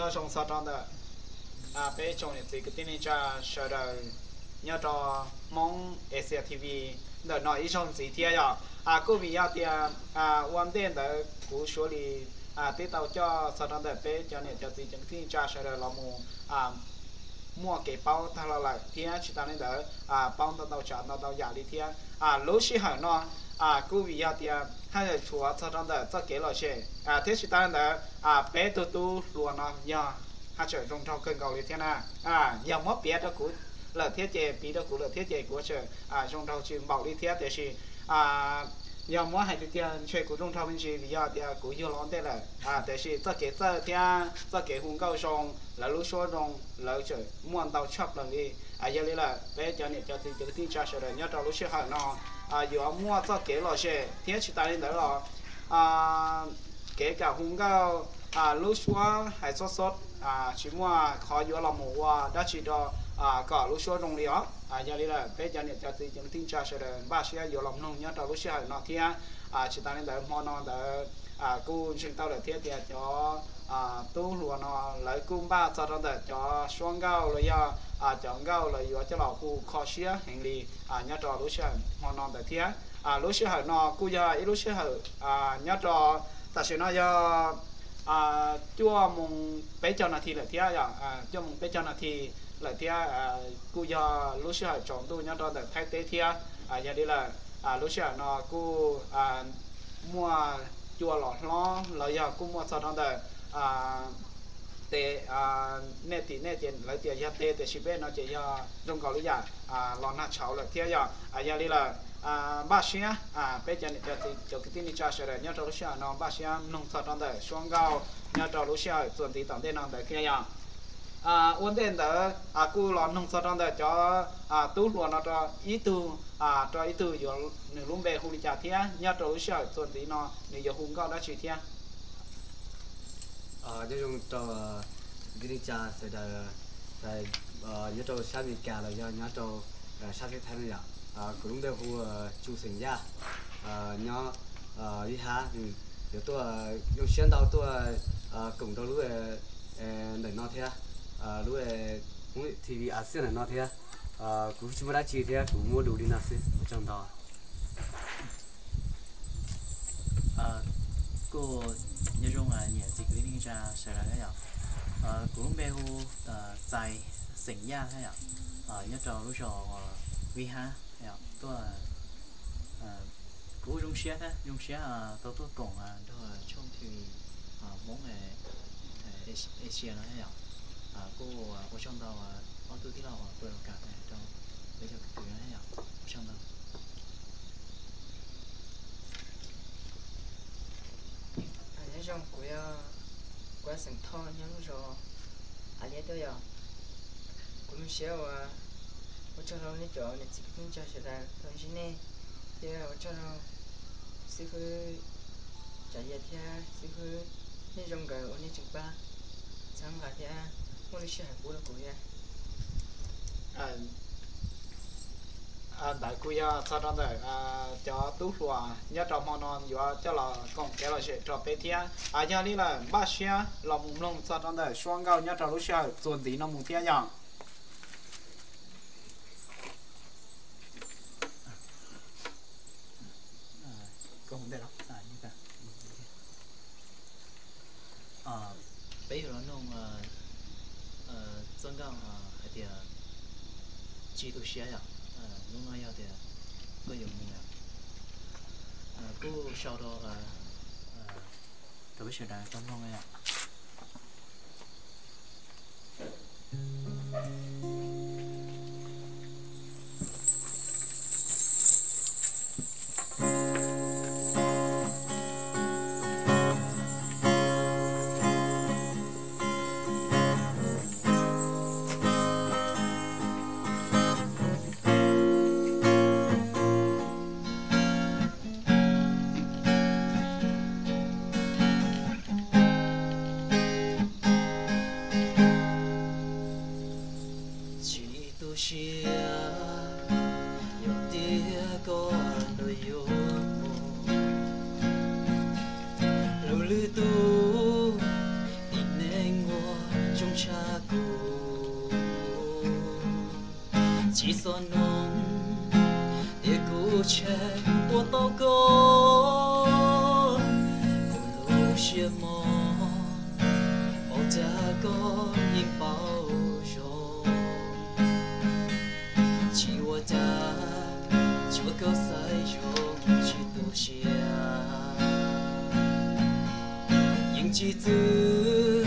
Nyob zoo txog rau ntawm peb tsoom niam txiv kwv tij neej tsa sawv daws nyob rau Hmoob Asia T V ntawm no ib zaug ntxiv thiab yom. Kuj vim yog tias ua ntej ntawd kuv Suav Lis twb tau coj txog rau ntawm peb cov niam cov txiv cov kwv tij neej tsa sawv daws los mus muaj kev paub tag los lawm thiab tsis tas li ntawd paub ntau ntau tsav ntau ntau yam li thiab. Lub sij hawm no kuj vim yog tias haj yam tshuav txog rau ntawm txoj kev lom zem thiab tsis tas li ntawd peb tug tub hluas no yog haj tseem zoo nraug kawg nkaus li thiab na. Yog muab piav rau kuv lawm thiab ces, piv rau kuv lawm thiab ces kuv tseem zoo nraug tsis npaum li thiab, tiam sis yog muab hais tiag tiag ntshe kuv zoo nraug me ntsis vim yog tias kuv yug los ua ntej lawm, tiam sis txoj kev txawj thiab txoj kev hu nkauj zoo, lawv lub suab zoo, lawv tseem muaj ntau tshaj plaws li. Yog li lawm peb cov niam cov txiv cov kwv tij neej tsa sawv daws nyob rau lub sij hawm no yuav muaj txoj kev lom zem thiab tsis tas li ntawd los kev kam hu nkauj, lub suab hais xob xob, tsis muaj qhov yuav los mus ua dab tsi rau kom lub suab zoo li os. Yog li lawm peb cov niam cov txiv cov kwv tij neej tsa sawv daws npaj siab yuav los mloog nyob rau lub sij hawm no thiab tsis tas li ntawd hmo no ntawd kuj ntseeg tau lawm thiab tias cov tub hluas no lawv kuj npaj txog rau ntawm cov suab nkauj los yog cov nkauj lawv yuav coj los hu kho siab heev li nyob rau lub sij hawm hmo no ntawd thiab. Lub sij hawm no kuj yog ib lub sij hawm nyob rau tam sim no yog cuaj moos peb caug nas this lawm thiab, cuaj moos peb caug nas this lawm thiab, kuj yog lub sij hawm tsaus ntuj nyob rau ntawm Thaib teb thiab. Yog li lawm lub sij hawm no kuj muaj cua los hlob los yog kuj muaj txog rau ntawm tes, nej tim nej ces lawv tias yog tes tiam sis peb no ces yog zoo nkaus li yam los nag tshauv lawm thiab yog. Yog li lawm npaj siab peb cov niam cov txiv cov kwv tij neej tsa sawv daws nyob rau lub sij hawm no npaj siab mloog txog rau ntawm suab nkauj nyob rau lub sij hawm txuas ntxiv tom ntej no ntawd thiab yog. Ua ntej ntawd kuj los mloog txog rau ntawm cov tub hluas no rau ib tug, rau ib tug yuav nws lub npe hu li cas thiab nyob rau lub sij hawm txuas ntxiv no nws yuav hu nkauj dab tsi thiab. Nyob zoo rau kwv tij neej tsa sawv daws nyob rau sab Amelikas los yog nyob rau sab teb Thaib no yom. Kuv lub npe hu Tsu xeem Yaj, nyob Vij Hab. Yuav tuaj zoo siab ntau tuaj koom rau lub ntawm no thiab, lub Hmoob T V Asia ntawm no thiab. Kuv tsis muaj dab tsi thiab, kuv muab lus li no xwb, ua tsaug ntau. Kuj nyob zoo niam txiv kwv tij neej tsa sawv daws thiab yom. Kuv lub npe hu Txais xeem Yaj thiab yom, nyob rau lub zos Vij Hab yom. Tuaj, kuv zoo siab thiab zoo siab tau tuaj koom nrog tshooj T V Hmoob Asia no thiab yom. Kuj ua tsaug ntau ob tug tij laug uas pw los kam rau peb cov kwv no thiab yom. Ua tsaug ntau. Nyob zoo, kuv yog, kuv yog xeem Thoj nyob lub zos Av Liab tuaj yom. Kuv zoo siab uas ua tsaug rau nej cov niam txiv kwv tij neej tsa sawv daws tau ntsib nej, thiab ua tsaug rau xib fwb Tsav Yias thiab xib fwb Nyiaj Zoo nkawd uas nej tseem pab txhawb nqa thiab muaj lub sij hawm pub rau kuv thiab. Ntawd kuj yog txog rau ntawm cov tub hluas nyob rau hmo no yuav coj los koom kev lom zem rau peb thiab. Yog li lawm npaj siab los mus mloog txog rau ntawm suab nkauj nyob rau lub sij hawm txuas ntxiv no mus thiab yom. Peb yuav los noog txoj nkauj hais tias tsis tu siab yom. Hnub no yog tias koj yuav mus yom, kuj sau rau, rau peb sawv daws tau mloog yom. Tsis tu siab yog tias koj nrog yuav mus, lub lwm tus tib neeg ua Txoj noo tias kuv tsheej ua tau koj, kuv lub siab mos paub tias koj yeej paub zoo. Tsis ua cas, tsuav koj xaiv zoo kuv tsis tu siab. Yeej tsis txwv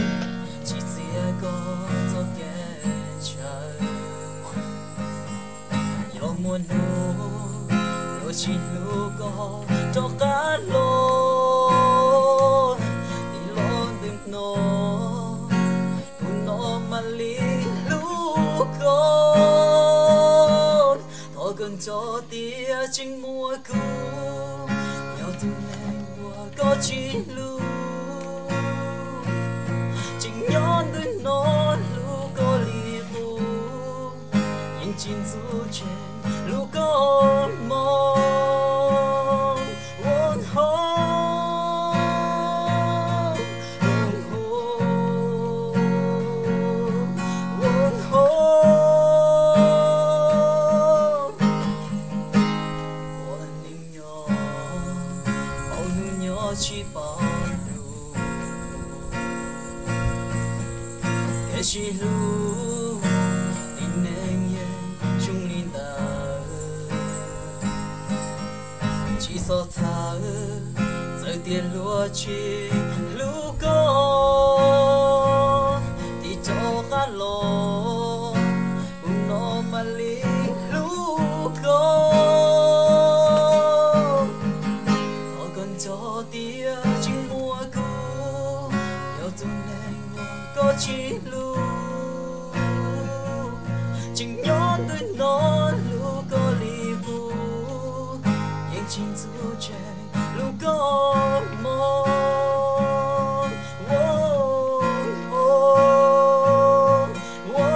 tsis txiav koj txoj kev ntshaw. Yog muaj hnub yuav tsis hlub koj rov qab los, ib los ntawm no, kuv no mam li hlub koj. Thov koj nco tias tseem muaj kuv, yog tus neeg uas koj tsis hlub, tseem nyob ntawm no hlub koj li qub, yeej tsis ntxub tseg hlub koj mog. Ua neej nyob, hauv hnub nyob tsis paub lus, kev sib hlub tib neeg yeej zoo li ntawd. Tsis txhob txhawj, txawm tias luag tsis hlub koj, tig rov qab los, kuv no mam li hlub koj. Thov koj nco tias tseem muaj kuv, yog tus neeg uas koj tsis hlub, tseem nyob ntawm no hlub koj li qub, yeej tsis ntxub tseg hlub koj mog. Ua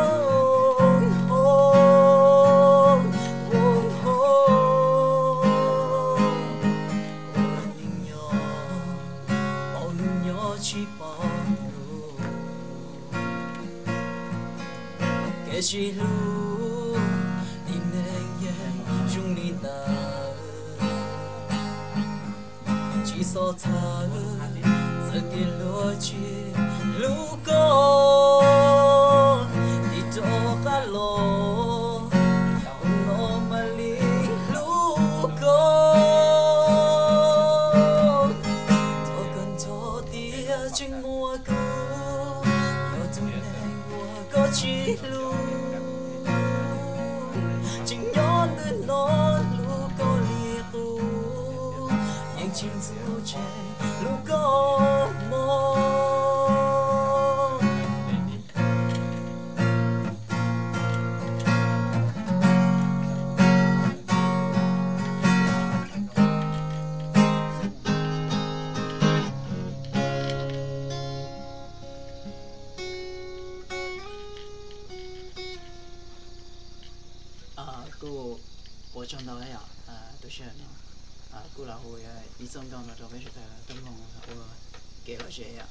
neej nyob, hauv hnub nyob tsis paub lus, kev sib hlub tib neeg yeej zoo li ntawd. Tsis txhob txhawj, txawm tias luag tsis hlub koj, tig rov qab los, kuv no mam li hlub koj. Thov koj nco tias tseem muaj kuv, yog tus neeg uas koj tsis hlub, tseem nyob ntawm no hlub koj li qub, yeej tsis ntxub tseg hlub koj mog. Kuj ua tsaug ntau yom, tu siab no kuj los hu ib txoj nkauj no rau peb sawv daws tau mloog ua kev lom zem yom.